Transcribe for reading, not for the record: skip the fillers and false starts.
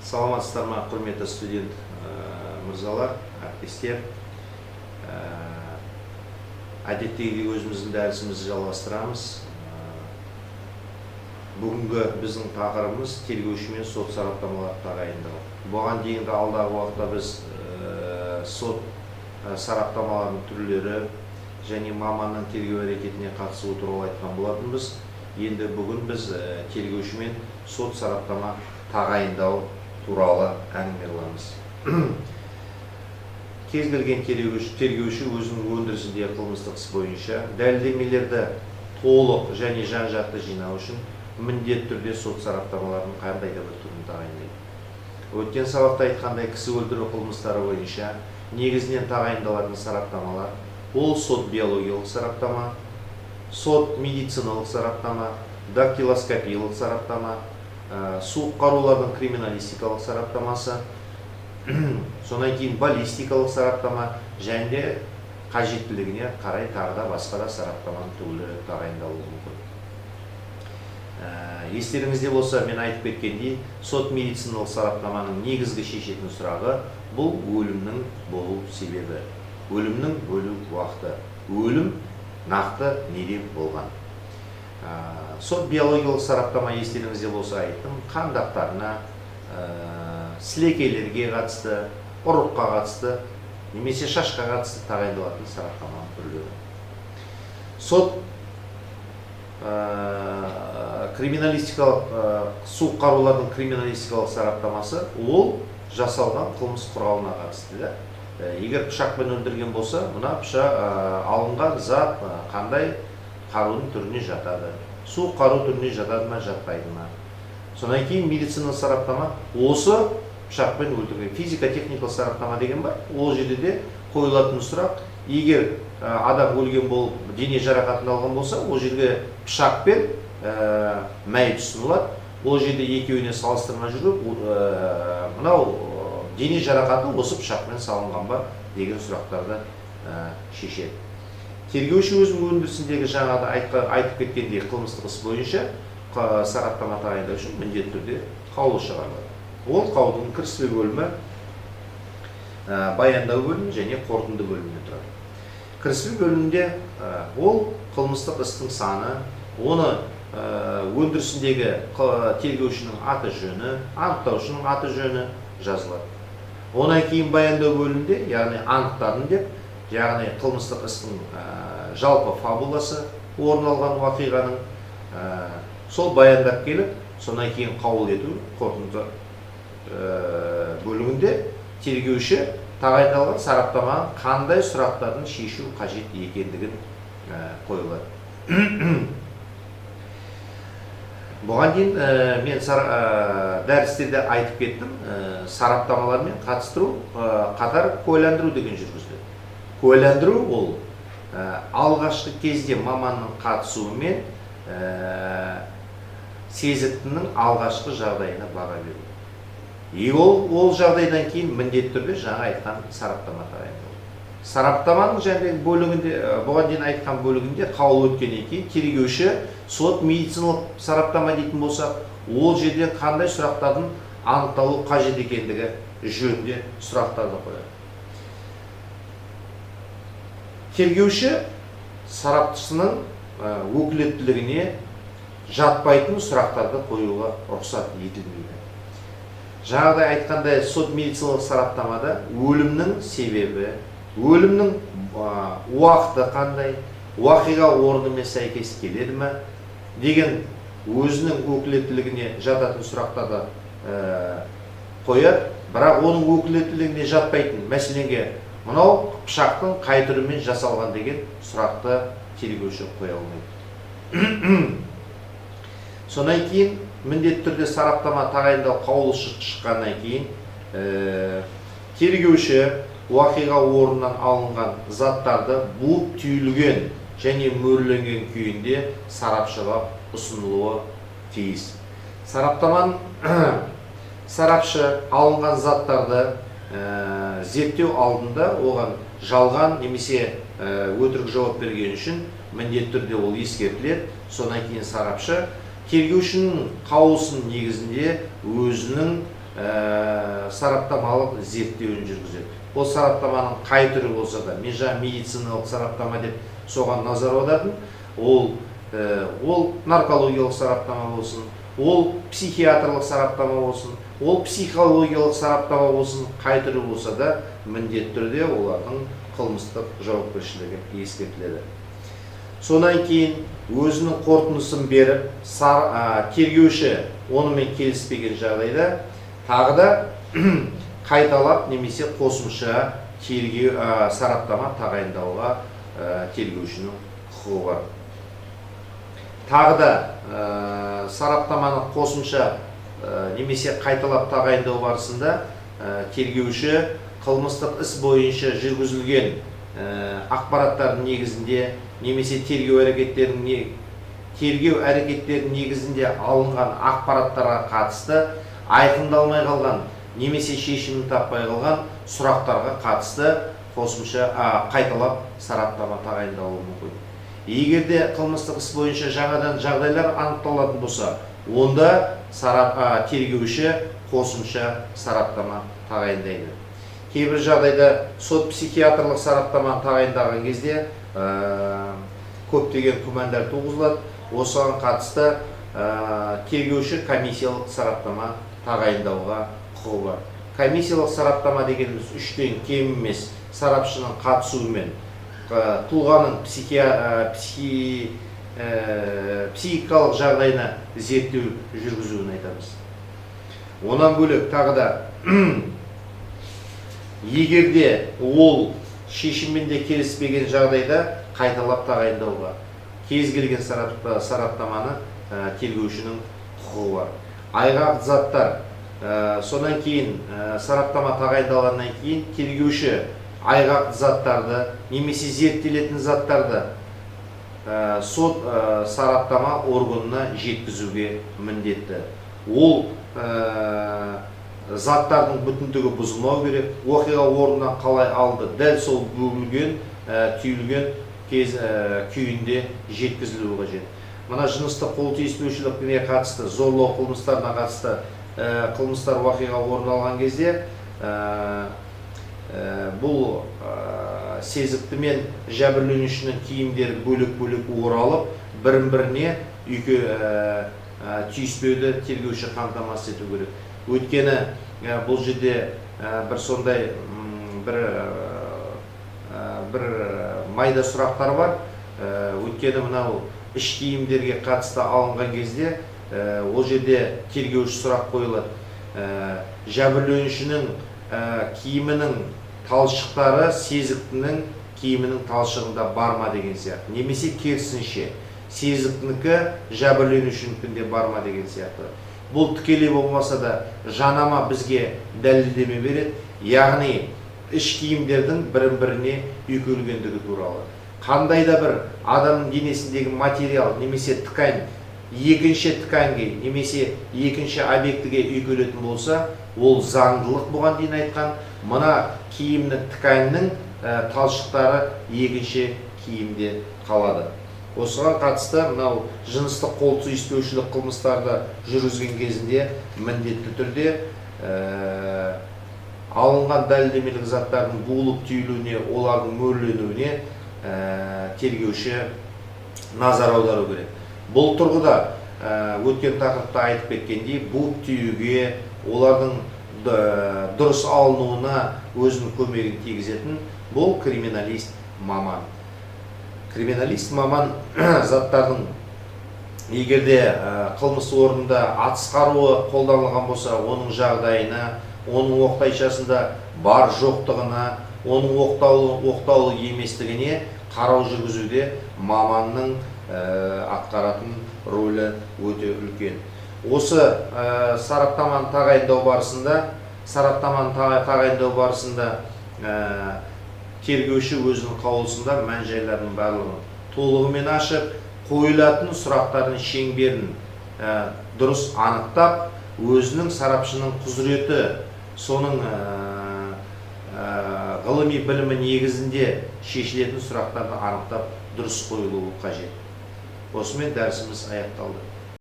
Саламатсыздар ма, құрметті студент мырзалар, әріптестер! Әдеттегідей өзіміздің дәрісімізді жалғастырамыз. Бүгінгі біздің тақырыбымыз – тергеуші мен сот сараптамаларды тағайындау. Бұған дейінгі алдағы уақытта біз сот сараптамаларының түрлері және маманның тергеу әрекетіне қатысуы туралы айтқан болатынбыз. Енді бүгін біз тергеуші мен сот сараптама тағайындау туралы әңгіме қыламыз. Кез келген тергеуші өзінің өндірісінде қылмыстық іс бойынша дәлелдемелерді толық және жан жақты жинау үшін міндетті түрде сот сараптамаларының қандай да бір түрін тағайындайды. Өткен сабақта айтқандай, кісі өлтіру қылмыстары бойынша негізінен тағайындалатын сараптамалар ол сот биологиялық сараптама, сот медициналық сараптама, дактилоскопиялық сараптама, суық қарулардың криминалистикалық сараптамасы, содан кейін баллистикалық сараптама және де қажеттілігіне қарай тағы да басқа да сараптаманың түрлері тағайындалуы мүмкін. Естеріңізде болса, мен айтып кеткендей, сот медициналық сараптаманың негізгі шешетін сұрағы – бұл өлімнің болу себебі, өлімнің өлу уақыты, өлім нақты неден болған. Сот биологиялық сараптама, естеріңізде болса, айттым, қан дақтарына, сілекейлерге қатысты, ұрыққа қатысты немесе шашқа қатысты тағайындалатын сараптаманың түрлері. Сот криминалистикалық, суық қарулардың криминалистикалық сараптамасы ол жасалған қылмыс құралына қатысты да. Егер пышақпен өлтірген болса, мына пышақ, алынған зат қандай қарудың түріне жатады, суық қару түріне жатады ма, жатпайды ма? Содан кейін медициналық сараптама, осы пышақпен өлтірген, физико техникалық сараптама деген бар. Ол жерде де қойылатын сұрақ: егер адам өлген болып, дене жарақатын алған болса, ол жерге пышақпен мәйіт ұсынылады. Ол жерде екеуіне салыстырма жүріп, мынау дене жарақаты осы пышақпен салынған ба деген сұрақтарды шешеді. Тергеуші өзінің өндірісіндегі жаңағыда айтып кеткендей, қылмыстық іс бойынша сараптама тағайындау үшін міндетті түрде қаулы шығарылады. Ол қаулының кіріспе бөлімі, баяндау бөлімі және қорытынды бөлімінен тұрады. Кіріспе бөлімінде ол қылмыстық істің саны, оны өндірісіндегі тергеушінің аты жөні, анықтаушының аты жөні жазылады. Одан кейін баяндау бөлімінде, яғни анықтадым деп, яғни қылмыстық істің жалпы фабуласы, орын алған уақиғаның сол баяндап келіп, содан кейін қаулы ету, қорытынды бөлігінде тергеуші тағайындалған сараптама қандай сұрақтардың шешу қажет екендігін қойылады. Бұған дейін мен дәрістерде айтып кеттім, сараптамалармен қатыстыру, қатар куәландыру деген жүргізіледі. Куәландыру ол алғашқы кезде маманның қатысуымен сезіктінің алғашқы жағдайына баға беру. И ол жағдайдан кейін міндетті түрде жаңа айтқан сараптама тағайындалады. Сараптаманың жаңағы бөлігінде, бұған дейін айтқан бөлігінде, қаулы өткеннен кейін тергеуші сот медициналық сараптама дейтін болсақ, ол жерде қандай сұрақтардың анықталу қажет екендігі жөнінде сұрақтарды қояды. Тергеуші сарапшысының өкілеттілігіне жатпайтын сұрақтарды қоюға рұқсат етілмейді. Жаңағыдай айтқандай, сот медициналық сараптамада өлімнің себебі, өлімнің уақыты қандай, уақиға орнымен сәйкес келеді ме деген өзінің өкілеттілігіне жататын сұрақтарды қояды. Бірақ оның өкілеттілігіне жатпайтын, мәселенге, мынау пышақтың қай түрімен жасалған деген сұрақты тергеуші қоя алмайды. Содан кейін міндетті түрде сараптама тағайындау қаулы шыққаннан кейін тергеуші уақиға орнынан алынған заттарды буып түйілген және мөрленген күйінде сарапшыға ұсынылуы тиіс. Сараптаманың сарапшы алынған заттарды зерттеу алдында оған жалған немесе өтірік жауап берген үшін міндетті түрде ол ескертіледі. Содан кейін сарапшы тергеушінің қаулысының негізінде өзінің сараптамалық зерттеуін жүргізеді. Ол сараптаманың қай түрі болса да, мен жаңа медициналық сараптама деп соған назар аудардым. Ол наркологиялық сараптама болсын, ол психиатрлық сараптама болсын, ол психологиялық сараптама болсын, қай түрі болса да міндетті түрде олардың қылмыстық жауапкершілігі ескертіледі. Сонан кейін өзінің қорытындысын беріп, тергеуші онымен келіспеген жағдайда тағы да қайталап немесе қосымша тергеу сараптама тағайындауға тергеушінің құқығы бар. Тағы да сараптаманы қосымша немесе қайталап тағайындау барысында тергеуші қылмыстық іс бойынша жүргізілген ақпараттардың негізінде немесе тергеу әрекеттерінің негізінде алынған ақпараттарға қатысты айқындалмай қалған немесе шешімін таппай қалған сұрақтарға қатысты қосымша қайталап сараптама тағайындалуы мүмкін. Егер де қылмыстық іс бойынша жаңадан жағдайлар анықталатын болса, онда тергеуші қосымша сараптама тағайындайды. Кейбір жағдайда сот психиатрлық сараптаманы тағайындаған кезде көптеген күмәндар туғызылады. Осыған қатысты тергеуші комиссиялық сараптама тағайындауға құқығы бар. Комиссиялық сараптама дегеніміз 3-тен кем емес сарапшының қатысуымен тұлғаның психикалық жағдайына зерттеу жүргізуін айтамыз. Онан бөлек тағы да егер де ол шешіммен де келіспеген жағдайда қайталап тағайындауға кез келген сараптаманы тергеушінің құқығы бар. Айғақ заттар, сонан кейін сараптама тағайындалғаннан кейін тергеуші айғақ заттарды немесе зерттелетін заттарды сот сараптама органына жеткізуге міндетті. Ол заттардың бүтіндігі бұзылмау керек. Оқиға орнынан қалай алды, дәл сол бөгілген, түйілген күйінде жеткізілуі қажет. Мына жыныстық қол тиіспеушілікке қатысты, зорлау қылмыстарына қатысты қылмыстар оқиға орын алған кезде бұл сезікті мен жәбірленушінің киімдері бөлек-бөлек оралып, бірін-біріне түйіспеуді тергеуші қамтамасыз ету керек. Өйткені бұл жерде бір сондай бір майда сұрақтар бар. Өйткені мынау іш киімдерге қатысты алынған кезде ол жерде тергеуші сұрақ қойылады. Жәбірленушінің киімінің талшықтары сезіктінің киімінің талшығында бар ма деген сияқты, немесе керісінше сезіктінікі жәбірленушінікінде бар ма деген сияқты. Бұл тікелей болмаса да жанама бізге дәлелдеме береді, яғни іш киімдердің бірін-біріне үйкелгендігі туралы. Қандай да бір адамның денесіндегі материал немесе ткань екінші тканьге немесе екінші объектіге үйкелетін болса, ол заңдылық бұған дейін айтқан, мына киімнің тканьның талшықтары екінші киімде қалады. Осыған қатысты мынау жыныстық қол тиіспеушілік қылмыстарды жүргізген кезінде міндетті түрде алынған дәлелдемелік заттардың буылып түйілуіне, олардың мөрленуіне тергеуші назар аудару керек. Бұл тұрғыда өткен тақырыпта айтып кеткендей, буып түюге, олардың дұрыс алынуына өзінің көмегін тигізетін бұл криминалист маман. Криминалист маман заттардың егер де қылмыс орнында атыс қаруы қолданылған болса, оның жағдайына, оның оқтайшасында бар жоқтығына, оның оқтаулы еместігіне қарау жүргізуде маманның атқаратын рөлі өте үлкен. Осы сараптаманы тағайындау барысында, тергеуші өзінің қаулысында мән-жайлардың барлығын толығымен ашып, қойылатын сұрақтардың шеңберін дұрыс анықтап, өзінің сарапшының құзыреті, соның ғылыми білімі негізінде шешілетін сұрақтарды анықтап дұрыс қойылуы қажет. Осымен дәрісіміз аяқталды.